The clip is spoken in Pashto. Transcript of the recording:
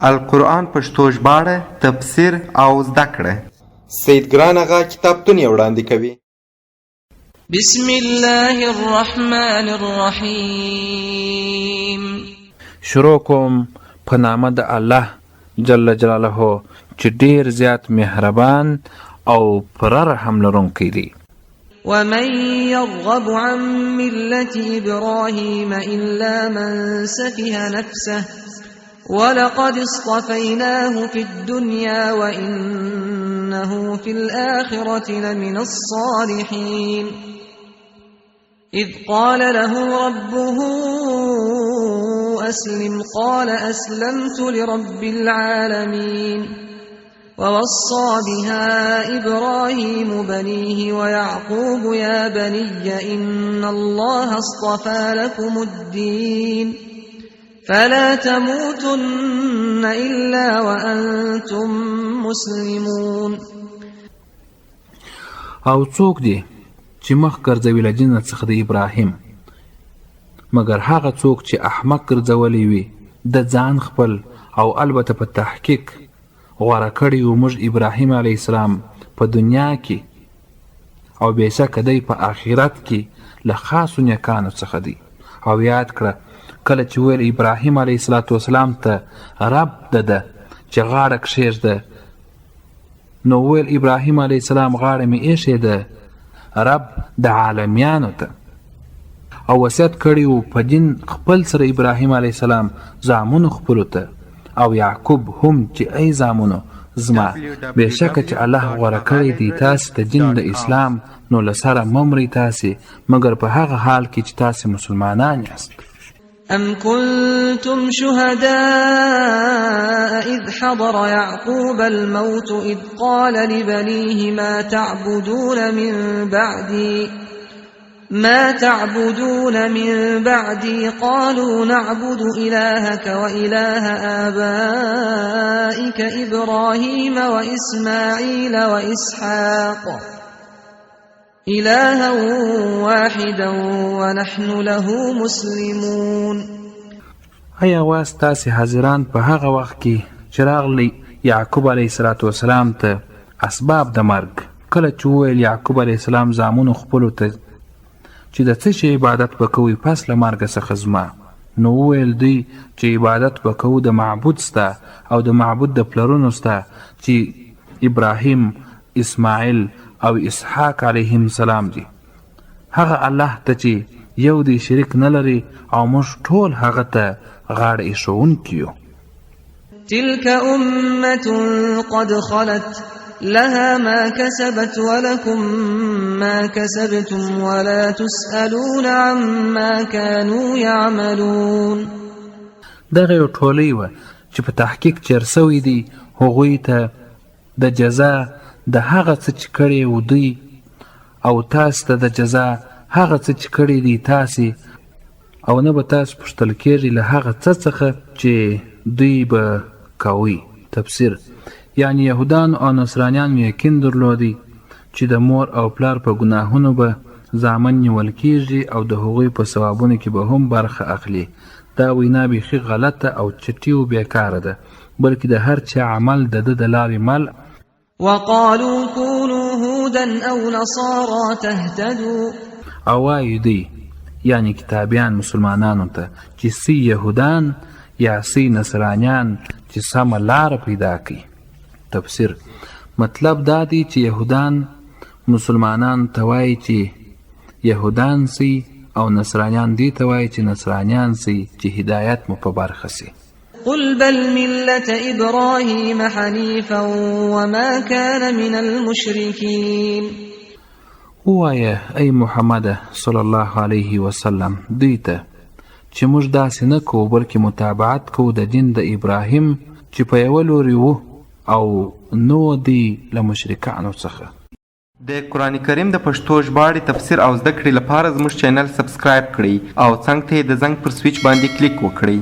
القرآن پښتو ژباړه، تفسیر او زده کړه. سید ګران اغا کتابتون یې وړاندې کوي. بسم الله الرحمن الرحیم. شروع کوم په نامه د الله جل جلاله چې ډیر زیات مهربان او پوره رحم لرونکی دی. ومن يرغب عن ملة إبراهيم إلا من سفه نفسه ولقد اصطفيناه في الدنيا وإنه في الآخرة لمن الصالحين إذ قال له ربه أسلم قال أسلمت لرب العالمين ووصى بها إبراهيم بنيه ويعقوب يا بني إن الله اصطفى لكم الدين فلا تموتن إلا وأنتم مسلمون. او څوک دی چې مخ ګرځوي له دینه څخه د ابراهیم، مګر هغه څوک چې احمق ګرځولی وي د ځان خپل، او البته په تحقیق غوره کړی وو موږ ابراهیم علیه السلام په دنیا کې، او بېشکه دی په آخرت کې له خاصو نیکانو څخه دی. او یاد کړه کله چې ویل ابراهیم علیه السلام ته رب د ده چې غاړه کښېږده، نو ویل ابراهیم علیه السلام غاړه مې ایښې ده رب د عالمیانو ته. او وصیت کړی و په دین خپل سره ابراهیم علیه السلام زامنو خپلو ته او یعقوب هم چې ای زامنو زما، بېشکه چې الله غوره کړی دی تاسې ته دین د اسلام، نو له سره مه مرئ تاسې مګر په هغه حال کې چې تاسې مسلمانان یاست. أم كنتم شهداء إذ حضر يعقوب الموت إذ قال لبنيه ما تعبدون من بعدي ما تعبدون من بعدي قالوا نعبد إلهك وإله آبائك إبراهيم وإسماعيل وإسحاق إلها واحدا ونحن له مسلمون. ایا واست تاسې حاضران په هغه وخت کې چې راغلی یعقوب علیه السلام ته اسباب د مرګ، کله چې وویل یعقوب علیه السلام زامنو خپلو ته چې د څه شي عبادت به کوئ پس له مرګه څخه زما، نو وویل دوی چې عبادت به کوو د معبود ستا او د معبود د پلرونو ستا چې ابراهیم، اسماعیل او اسحاق علیهم السلام دي، هغه الله ته چې یو دی شریک نه لري او موږ ټول هغه ته غاړه ایښوونکي یو. تلك أمة قد خلت لها ما كسبت ولكم ما كسبتم ولا تسألون عما كانوا يعملون. دغه یو ټولۍ وه چې په تحقیق چیر سوی دی هغوی ته د جزا د هغه څه چې کړی و دوی، او تاسو ته د جزا هغه څه چې کړی دی تاسې، او نه به تاسو پوښتل کیږئ له هغه څه څخه چې دوی به کوئ. تفسیر: یعنی یهودانو او نصرانیانو یقین درلودی چې د مور او پلار په ګناهونو به زامن نیول کیږي او د هغوی په ثوابونو کې به هم برخه اخلي. دا وینا بیخي غلطه او چټي او بېکاره ده، بلکې د هر چا عمل د ده د لارې مل. وقالوا كونوا هودا أو نصارى تهتدوا. او وایي دوی یعنی کتابیان مسلمانانو ته چې سي یهودان یا سي نصرانیان چې سمه لاره پیدا کړي. تفسیر: مطلب دا دی چې یهودان مسلمانانو ته وایي چې یهودان سي او نصرانیان دې ته وایي چې نصرانیان سي چې هدایت مو په برخه سي. قل بل ملة إبراهيم حنيفا وما كان من المشركين. ووایه ای محمده صلی الله علیه وسلم دوی ته چې موږ داسې نه کوو بلکې متابعت کوو د دین د ابراهیم چې په یوه لوري وو او نه وو دی له مشرکانو څخه. د قرآن کریم د پښتو ژباړې، تفسیر او زده کړې لپاره زموږ چینل سبسکرایب کړئ او څنګ ته یې د زنګ پر سویچ باندې کلیک وکړئ.